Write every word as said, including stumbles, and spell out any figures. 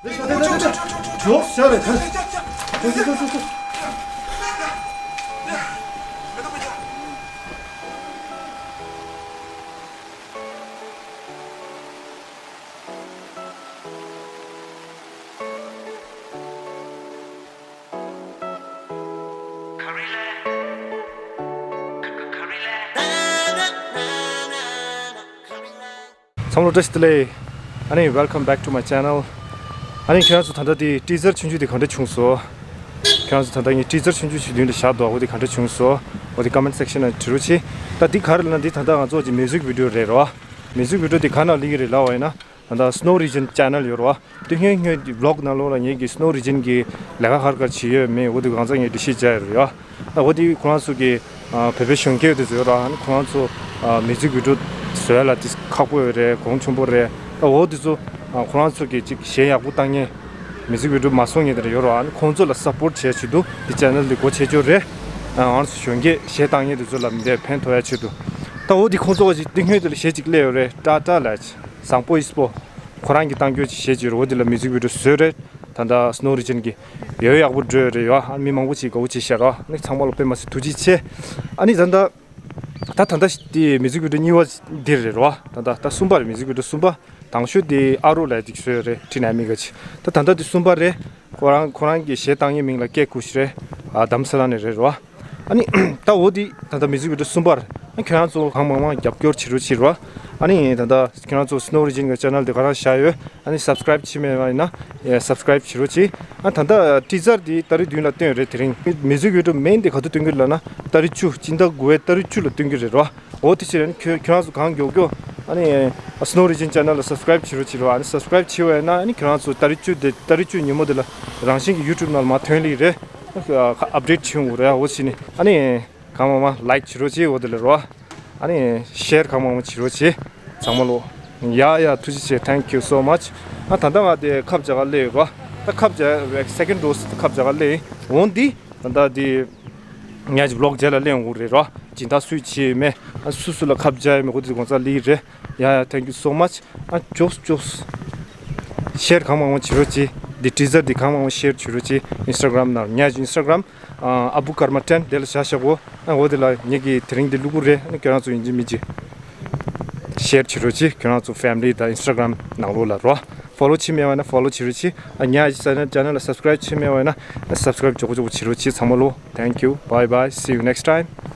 ཚང་མ་ལ་བཀྲ་ཤིས་བདེ་ལེགས། ཨ་ནི། Welcome back to my channel. ཨ་ནི། ཁྱེད་རང་ཚོ་ད་ལྟ་དེ་ཊི་ཟར་ཆུང་ཆུང་དེ་ག་འདྲ་བྱུང་སོང་། ཁྱེད་རང་ཚོ་ད་ལྟ་ངས་ཊི་ཟར་ཆུང་ཆུང་ཞིག་མདུན་དུ་བཞག་འདུག་འོ་དེ་ག་འདྲ་བྱུང་སོང་། འོ་དེ་ཀོ་མེན་ཊི་སེག་ཤན་ནང་བྲིས་རོགས་གྱིས། ད་འདི་ག་རེ་ལབ་ན། འདི་ད་ལྟ་ང་ཚོ་གི་མིའུ་ཟིག་བི་ཌི་ཡོ་རེད་རོ། མིའུ་ཟིག་བི་ཌི་ཡོ་དེ་ག་ནང་སླེབས་ཀྱི་རེད་ལབ་པ་ཡིན་ན། ད་ལྟ་Snow Region channel ཡོད་རེད་བ། དེ་སྔོན་སྔོན་གྱི་བི་ལོག་ནང་ལོགས་ལ་ངེད་ཀྱི་Snow Region གྱི་ལས་ཀ་ག་རེ་ག་རེ་བྱེད་ཡོད་མེད་འོ་དེ་གང་ཚང་ངས་འགྲེལ་བཤད་བརྒྱབ་ཡོད་རེད་བ། ད་འོ་དེ་ཁོ་རང་ཚོ་གི་ཨ་བོད་པའི་གཞོན་སྐྱེས་དེ་ཚོ་ཡོད་རེད་བ། ཁོ་རང་ཚོ་ཨ་མིའུ་ཟིག་བི་ཌི་ཡོ་བཟོ་ཡ་ལ་དེ་ཁག་པོ་ཡོད་རེད། གོང་ཆེན་པོ་རེད། ད་འོ་དེ་ཚོ་ཨ་ཁོ་རང་ཚོ་གི་ཅིག་གཞས་ཡག་པོ་བཏང་མཁན། མིའུ་ཟིག་བི་ཌི་ཡོ་མ་བཟོ་མཁན་དེ་འདྲ་ཡོད་རེད་བ། ཁོང་ཚོ་ལ་སབ་པོར་ཊི་བྱེད་ཆེད་དུ་དེ་ཅེ་ནལ་དེ་སྒོ་ཕྱེ་རྒྱུ་རེད། ཨ་ང་ཚོ་གཞོན་སྐྱེས་གཞས་བཏང་མཁན་དེ་ཚོ་ལ་འདི་ཕན་ཐོགས་ཡ་ཆེད་དུ། ད་འོ་དེ་ཁོང་ཚོ་ག་ཅིག་དེ་སྔོན་དེ་ལ་གཞས་ཅིག་སླེབས་ཡོད་རེད། ཊ་ཊ་ལབ་ཅིག་བཟང་པོ་ཨིས་པོ། ཁོ་རང་གིས་བཏང་རྒྱུ་ཅིག་གཞས་ཅིག་རེད། འོ་དེ་ལ་མིའུ་ཟིག་བི་ཌི་ཡོ་བཟོས་རེད། ད་ལྟ་Snow Region གི་ཡོད་ཡག་པོ་འགྲོ་ཡོད་རེད་ཡོ། ཨ་མི་མང་པོ་ཅིག་དགའ་པོ་ཅིག་བཤད་རོགས། ཨ་ནི་ཚང་མ་ལ་དཔེ་མ་སྲིད་ཐུགས་རྗེ་ཆེ། ཨ་ནི་ད་ལྟ་ད་ད་ལྟ་དེ་མིའུ་ཟིག་བི་ཌི་ཡོ་གཉིས་པ་འདིར་རེད་རོ། ད་ལྟ་ད་གསུམ་པ་རེད། མིའུ་ཟིག་བི་ཌི་ཡོ་གསུམ་པ། དང་ཤོས་དེ་ཨ་རོ་ལབ་ཅིག་བཟོས་ཡོད་རེད། ཊི་ནའི་མི་ག་ཅིག་ད་ད་ལྟ་དེ་གསུམ་པ་རེད། ཁོ་རང་ཁོ་རང་གི་གཞས་བཏང་མཁན་མིང་ལ་ཀེ་ཀུ་ཤི་རེད། ཨ་དྷ་རམ་ས་ལ་ནས་རེད་རོ། ཨ་ནི་ད་འོ་དེ་ད་ལྟ་མིའུ་ཟིག་བི་ཌི་ཡོ་གསུམ་པར་ཨ་ཁྱོད་རང་ཚོ་གང་མང་མང་རྒྱབ་སྐྱོར་བྱེད་རོགས་བྱེད་རོགས། ཨ་ནི་ད་ལྟ་ཁྱོད་རང་ཚོ་Snow Region གི་ཅེ་ནལ་དེ་ག་རང་བཞག་ཡོད། ཨ་ནི་སབ་སི་ཀ་རའིབ་བྱས་མེད་པ་ཡིན་ན་ཡ་སབ་སི་ཀ་རའིབ་བྱེད་རོགས་གྱིས། ཨ་ད་ལྟ་ཊི་ཟར་དེ་ཏ་རིག་བདུན་ལ་བཏོན་རེད། དེ་རིང་མིའུ་ཟིག་བི་ཌི་ཡོ་མེན་དེ་ག་དུས་བཏོན་གྱི་རེད་ལབ་ན་ཏ་རིག་བཅུ་སྤྱི་ཟླ་དགུ་པའི་ཏ་རིག་བཅུ་ལ་བཏོན་གྱི་རེད་རོ། འོ་དེ་ཕྱིར་ཨ་ནི་ཁྱོད་ཁྱོད་རང་ཚོ་གང་མགྱོགས་མགྱོགས་ཨ་ནི་Snow Region ཅེ་ནལ་ལ་སབ་སི་ཀ་རའིབ་བྱེད་རོགས་བྱེད་རོགས། ཨ་ནི་སབ་སི་ཀ་རའིབ་བྱས་པ་ཡིན་ན་ཨ་ནི་ཁྱོད་རང་ཚོ་ཏ་རིག་བཅུ་དེ་ཏ་རིག་བཅུ་ཉིན་མོ་དེ་ལ་རང་བཞིན་གྱི་ཡུ་ཊུབ་ནང་ལ་མར་ཐོན་ལེ་རེད། ཨ་ཨབ་ཌེཊ་བྱེད་ཡོང་གི་རེད། འོ་ཕྱིར་ནི་ཨ་ནི་གང་མང་མང་ལའིཀ་བྱེད་རོགས་གྱིས། འོ་དེ་ལ་རོ། ཨ་ནི་ཤེར་གང་མང་མང་བྱེད་རོགས་གྱིས་ཚང་མ་ལོ། ཡ་ཡ་ཐུགས་རྗེ་ཆེ། Thank you so much. ཨ་ད་ལྟ་ང་དེ་ཁབ་རྒྱག་ག་སླེབས་ཡོད་རོ། ད་ཁབ་རྒྱག་སེ་ཀེན་ཌི་ཌོ་སི་ཁབ་རྒྱག་ག་སླེབས་འོང་དེ། ད་ལྟ་དེ་ངས་ཀྱི་བི་ལོག་རྗེས་ལ་གླེང་འོང་རེད་རོ། སྦྱིན་བདག་སུས་བྱས་ཡོད་མེད། ཨ་སུ་སུ་ལ་ཁབ་རྒྱག་ཡོད་མེད་གོ་དེ་གོང་ཚ་ལི་རེད། ཡ་ཡ། Thank you so much. ཨ་ཅོགས་ཅོགས། ཤེར་གང་མང་མང་བྱེད་རོགས་གྱིས། འདི་ཊི་ཟར་འདི་གང་མང་མང་ཤེར་བྱེད་རོགས་གྱིས། ཨིན་སི་ཊ་གྷ་རམ་ནང་ངས་ཀྱི་ཨིན་སི་ཊ་གྷ་རམ་ཨ་བུ་ཀར་མ་ཊེན་དེ་ལ་བཞག་བཞག་གོ། ཨ་འོ་དེ་ལ་ངས་ཀྱི་དེ་རིང་འདི་བླུག་གི་རེད། ཨ་ཁྱོད་རང་ཚོ་ཡིན་གཅིག་མིན་གཅིག་ཤེར་བྱེད་རོགས་གྱིས། ཁྱོད་རང་ཚོ་ཕེ་མི་ལི་དང་ཨིན་སི་ཊ་གྷ་རམ་ནང་ལོགས་ལ་རོ། ཕོ་ལོ་བྱས་མེད་པ་ན་ཕོ་ལོ་བྱེད་རོགས་གྱིས། ཨ་ངས་ཀྱི་ཅེ་ནལ་ཅེ་ནལ་ལ་སབ་སི་ཀ་རའིབ་བྱས་མེད་པ་ན་ཨ་སབ་སི་ཀ་རའིབ་མགྱོགས་པོ་མགྱོགས་པོ་བྱེད་རོགས་གྱིས་ཚང་མ་ལོ། Thank you. Bye bye. See you next time.